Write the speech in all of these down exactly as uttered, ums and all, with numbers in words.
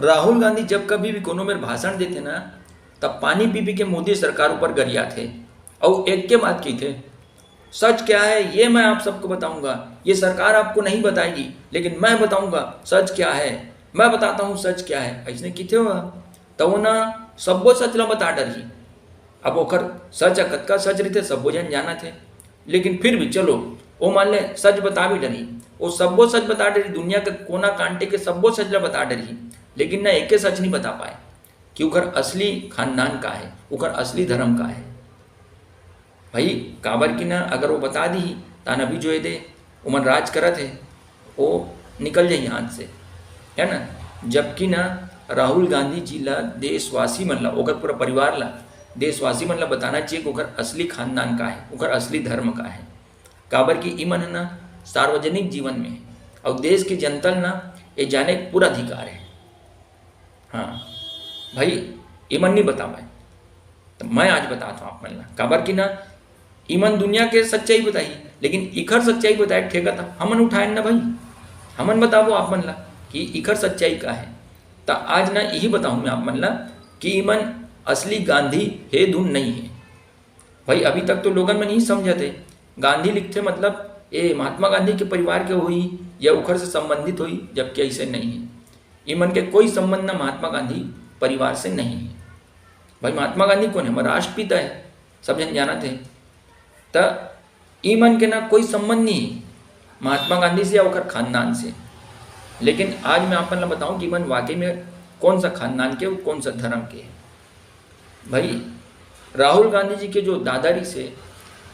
राहुल गांधी जब कभी भी कोनो मेर भाषण देथे ना, तब पानी पी पी के मोदी सरकार ऊपर गरियाथे। अउ एक के बात कहिथे, "सच क्या है, ये मैं आप सबको बताऊंगा, ये सरकार आपको नहीं बताएगी, लेकिन मैं बताऊंगा सच क्या है, मैं बताता हूँ सच क्या है।" अइसने कहिथे हो, त वो ना सब्बो सच ला बता डरही। अब ओखर सच ह कतका सच रहिथे, सब्बो झन जानत हे, लेकिन फिर भी चलो, ओ मान ले सच बता भी डरही, ओ सब्बो सच बता डरही, दुनिया के कोना कांटे के सब्बो सच ला बता डरही, लेकिन ना एके सच नहीं बता पाए कि ओखर असली खानदान का है, ओखर असली धर्म का है। भाई, काबर कि ना अगर वो बता दी, तान अभी जो ये दे, ओमन राज करत हे, वो निकल जाही हाथ से, है ना? जबकि ना राहुल गांधी जी ला देशवासी मन ला, ओकर पूरा परिवार ला, देशवासी मन ला बताना चाहिए कि ओकर असली खानदान का है, ओकर असली धर्म का है। काबर कि इमन ह ना सार्वजनिक जीवन में हे, अउ देश के जनता ल ना ये जाने के पूरा अधिकार है। हाँ भाई, इमन नहीं बता पाए, तो मैं आज बताता हूँ आप मन ला, काबर कि ना इमन दुनिया के सच्चाई बताही, लेकिन इखर सच्चाई बताए के ठेका त हमन उठाएन ना भाई। हमन बताबो आप मन ला कि इखर सच्चाई का है। त आज ना यही बताहूँ मैं आप मन ला कि इमन असली गांधी हे धुन नहीं है। भाई, अभी तक तो लोगन मन यही समझत हे, गांधी लिखथे मतलब ए महात्मा गांधी के परिवार के होही या उखर से संबंधित होही, जबकि ऐसे नहीं है। इमन के कोई संबंध ना महात्मा गांधी परिवार से नहीं है। भाई, महात्मा गांधी कौन है? हमारा राष्ट्रपिता है, सब जन जानत है। त इमन के ना कोई संबंध नहीं है महात्मा गांधी से या ओकर खानदान से। लेकिन आज मैं आप मन ला बताऊं कि इमन वाकई में कौन सा खानदान के, कौन सा धर्म के है। भाई, राहुल गांधी जी के जो दादा रिसे,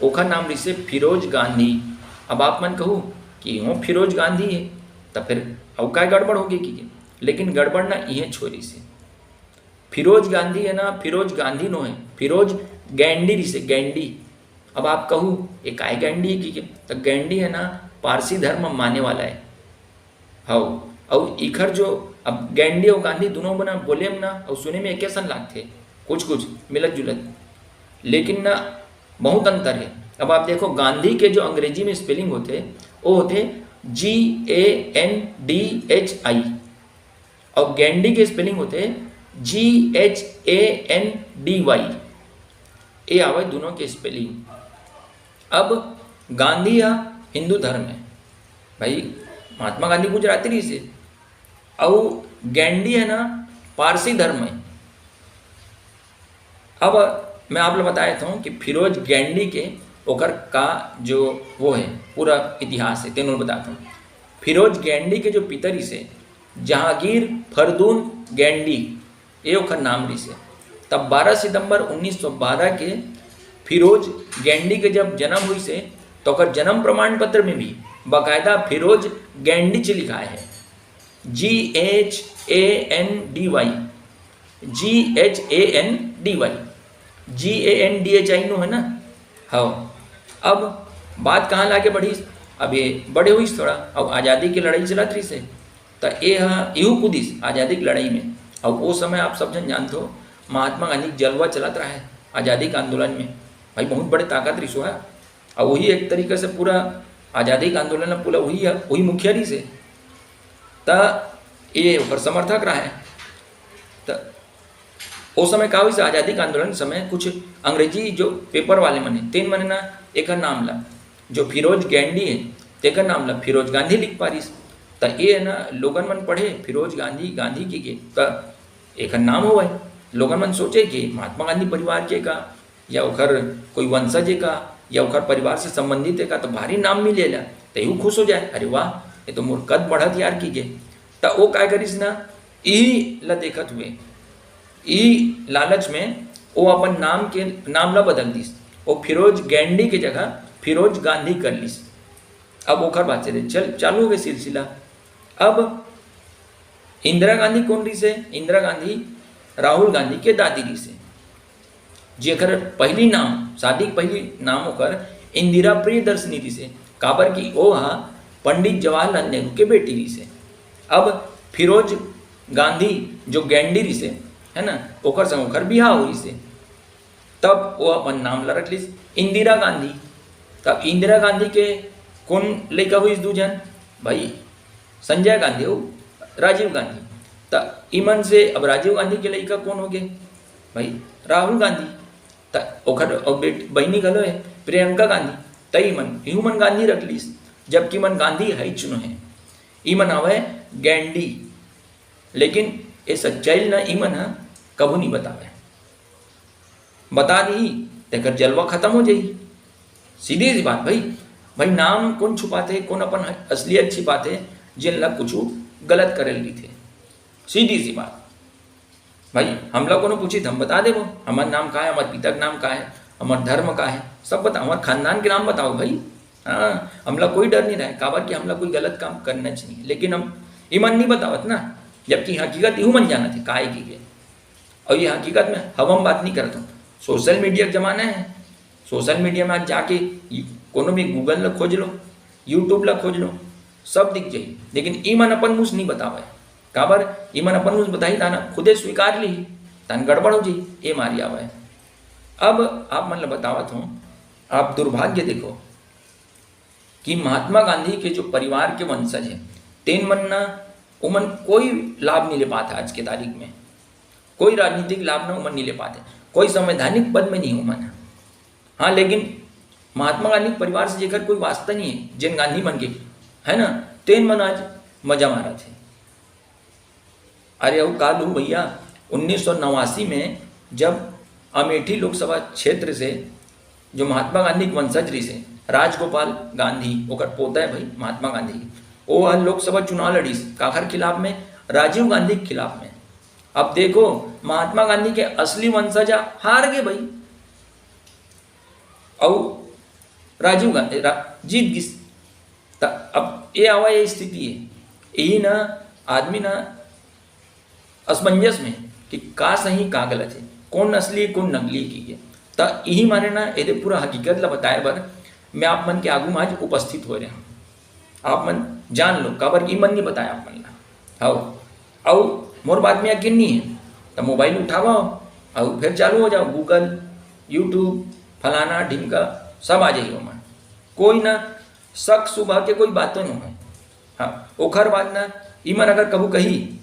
ओखर नाम रिसे फिरोज गांधी। अब आप मन कहू कि हो फिरोज गांधी है, त फिर अउ काय गड़बड़ हो गई कि? लेकिन गड़बड़ ना इहे छोरी से। फिरोज गांधी है ना, फिरोज गांधी नो है, फिरोज गैंडी रिसे, गैंडी। अब आप कहू, "ये काय गैंडी है कि?" त गैंडी है ना, पारसी धर्म माने वाला है। हव, अउ इखर जो, अब गैंडी अउ गांधी दोनों बना बोले म ना, अउ सुने में एक असन लागथे, कुछ कुछ मिलत जुलत, लेकिन ना बहुत अंतर है। अब आप देखो, गांधी के जो अंग्रेजी में स्पेलिंग होथे, वो होथे G A N D H I, अउ गैंडी के स्पेलिंग होथे G H A N D Y। ये आवे दोनों के स्पेलिंग। अब गांधी ह हिंदू धर्म है भाई, महात्मा गांधी गुजराती रिसे, अउ गैंडी है ना, पारसी धर्म है। अब मैं आप ला बताए था कि फिरोज गैंडी के ओकर का जो वो है, पूरा इतिहास है, तेन ल बताता हूँ। फिरोज गैंडी के जो पिता रिसे, जहांगीर फरदून गैंडी, ये ओकर नाम रिसे। तब बारह सितंबर उन्नीस सौ बारह के फिरोज गैंडी के जब जन्म हुई से, तो ओकर जन्म प्रमाण पत्र में भी बाकायदा फिरोज गैंडीच लिखाए है। G H A N D Y, G H A N D Y, G A N D H I नो है ना। हव, अब बात कहाँ लाके बढ़िस? अब ये बड़े हुइस थोड़ा, अब आज़ादी के लड़ाई चलत रहिस हे, त ये ह इहू कूदिस आज़ादी के लड़ाई में। अब वो समय आप सब जन जानथो, महात्मा गांधी के जलवा चलत रहा है आज़ादी के आंदोलन में। भाई, बहुत बड़े ताकत रिहिस हे। अब वही एक तरीके से पूरा आज़ादी के आंदोलन में पूरा वही, वही मुखिया रिहिस हे। त ये ओकर समर्थक रहा है। त ओ समय का होइस, आज़ादी के आंदोलन के समय कुछ अंग्रेजी जो पेपर वाले मन हे, तेन मन ना एकर नाम ला, जो फिरोज गैंडी हे, तेकर नाम ला फिरोज गांधी लिख पारिस। त ये ना लोगन मन पढ़े फिरोज गांधी, गांधी कहिके, त एकर नाम होवय। लोगन मन सोचे कि महात्मा गांधी परिवार के का, या ओकर कोई वंशज हे का, या ओकर परिवार से संबंधित हे का, त भारी नाम मिलेला, त यहू खुश हो जाए, "अरे वाह, ये तो मोर कद बढ़त यार" कहिके। त ओ काय करिस ना, इही ला देखत हुए, ई लालच में ओ अपन नाम के, नाम ला बदल दिस। ओ फिरोज गैंडी के जगह फिरोज गांधी कर लिस। अब ओकर बाद से चल, चालू हो गए सिलसिला। अब इंदिरा गांधी कौन रिहिस हे? इंदिरा गांधी राहुल गांधी के दादी रिहिस हे, जेकर पहली नाम, शादी के पहली नाम ओकर इंदिरा प्रियदर्शनी रिहिस हे, काबर कि ओ ह पंडित जवाहरलाल नेहरू के बेटी रिहिस हे। अब फिरोज गांधी जो गैंडी रिहिस हे, है ना, ओकर संग ओकर बिहाव होइस हे। तब वो अपन नाम ला रख लिस इंदिरा गांधी। तब इंदिरा गांधी के कौन लइका होइस? दू झन भाई, संजय गांधी अउ राजीव गांधी। त इमन से अब राजीव गांधी के लइका कोन होगे? भाई, राहुल गांधी। त ओखर अउ बेट-, बहिनी घलो हे, प्रियंका गांधी। त इमन, इहू मन गांधी रख लीस, जबकि इमन गांधी हइच नो हे। इमन आवय गैंडी। लेकिन ए सच्चाई ल न इमन ह कभू नहीं बतावय। बता दिही, तेकर जलवा खत्म हो जाही। सीधी सी बात भाई। भाई, नाम कोन छुपाथे, कोन अपन असलियत छिपाथे, जेन ला कुछु गलत करे ल रहिथे। सीधी सी बात। भाई, हमला कोनो पूछी त हम बता देबो, हमर नाम का हे, हमर पिता के नाम का हे, हमर धर्म का हे, सब बता, हमर खानदान के नाम बताओ भाई। हाँ, हमला कोई डर नहीं रहे, काबर कि हमला कोई गलत काम करना चाहिए, लेकिन हम इमन नहीं बतावत ना, जबकि हकीकत इहू मन जानत हे, का हे की के। अउ ये हकीकत में हवा में बात नहीं करत हूँ, सोशल मीडिया के जमाना हे। सोशल मीडिया में आज जाके कोनो भी Google ला खोज लो, YouTube ला खोज लो, सब दिख जाही। लेकिन इमन अपन मुँह से नहीं बतावय, काबर इमन अपन मुँह से बताही, ताना खुदे स्वीकार ली, तान गड़बड़ हो जाही, ए मारी आवय। अब आप मन ला बतावत हूँ, आप दुर्भाग्य देखो कि महात्मा गांधी के जो परिवार के वंशज हे, तेन मन ना, उमन कोई लाभ नहीं ले पात हे आज के तारीख में, कोई राजनीतिक लाभ ना उमन नहीं ले पात हे, कोई संवैधानिक पद में नहीं उमन हे। हाँ, लेकिन महात्मा गांधी के परिवार से जेकर कोई वास्ता नहीं हे, जेन गांधी मन के, है ना, तेन मन आज मजा मारत हे। अरे, अउ का लू भैया, उन्नीस सौ नवासी में जब अमेठी लोकसभा क्षेत्र से जो महात्मा गांधी के वंशज रहिस हे, राजगोपाल गांधी, ओकर पोता हे भाई महात्मा गांधी, ओ ह लोकसभा चुनाव लड़िस, काखर खिलाफ में? राजीव गांधी के खिलाफ में। अब देखो, महात्मा गांधी के असली वंशज ह हार गे भाई, अउ राजीव गांधी रा-, जीत गिस। त अब ये आवा, ये स्थिति हे, यही ना आदमी ना असमंजस में कि का सही का गलत हे, कोन असली कोन नकली की हे। त यही मारे ना एदे पूरा हकीकत ला बताए बर मैं आप मन के आगू में आज उपस्थित होय रहे हूँ। आप मन जान लो, काबर कि मन नहीं बताए आप मन ला। हव, अउ मोर बात में यकीन नहीं हे त मोबाइल उठावा अउ फिर चालू हो जाओ, Google, YouTube, फलाना ढिमका सब आ जाही ओमा। कोई ना शक सुबह के कोई बातों नहीं होय। हाँ, ओखर बाद ना इमन अगर कभू कही,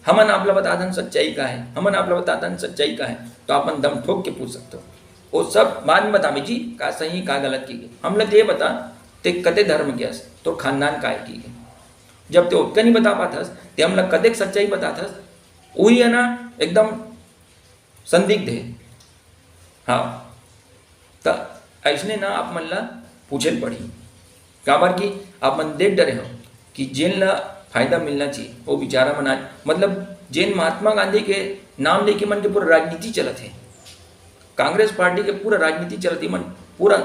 "हमन आप ला बता दन सच्चाई का हे, हमन आप ला बता दन सच्चाई का हे," तो आप मन दम ठोक के पूछ सकते हो। वो सब बाद में बतावे जी, का सही, का गलत की। हमला ते बता, ते कते धर्म के हस, तोर खानदान का हे की। जब ते ओतका नहीं बता पाथस, ते हमला कतेक सच्चाई बताथस, वही है ना, एकदम संदिग्ध हे। हाँ, त अइसने ना आप मन ला पूछे ल पड़ही, काबर कि आप मन देख डरे हो कि जेन ला फायदा मिलना चाहिए, वो बेचारा मन आज, मतलब, जेन महात्मा गांधी के नाम लेके मन के पूरा राजनीति चलत हे, कांग्रेस पार्टी के पूरा राजनीति चलत हे, मन पूरा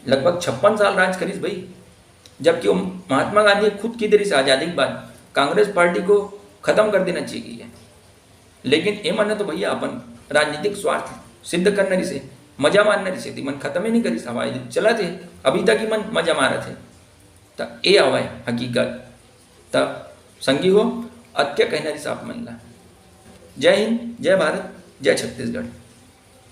लगभग छप्पन साल राज करिस भाई, जबकि वो महात्मा गांधी खुद कहि दे रहिस आजादी के बाद कांग्रेस पार्टी को खत्म कर देना चाहिए। लेकिन ए मन तो भैया अपन राजनीतिक स्वार्थ सिद्ध करना रिसे, मजा मारना रिसे, त मन खत्म ही नहीं करिस, हवा चलत हे, अभी तक ही मन मजा मारत हे। त ए आवय हकीकत। त संगी हो, अत्य कहना रिस आप मन ला। जय हिंद, जय भारत, जय छत्तीसगढ़।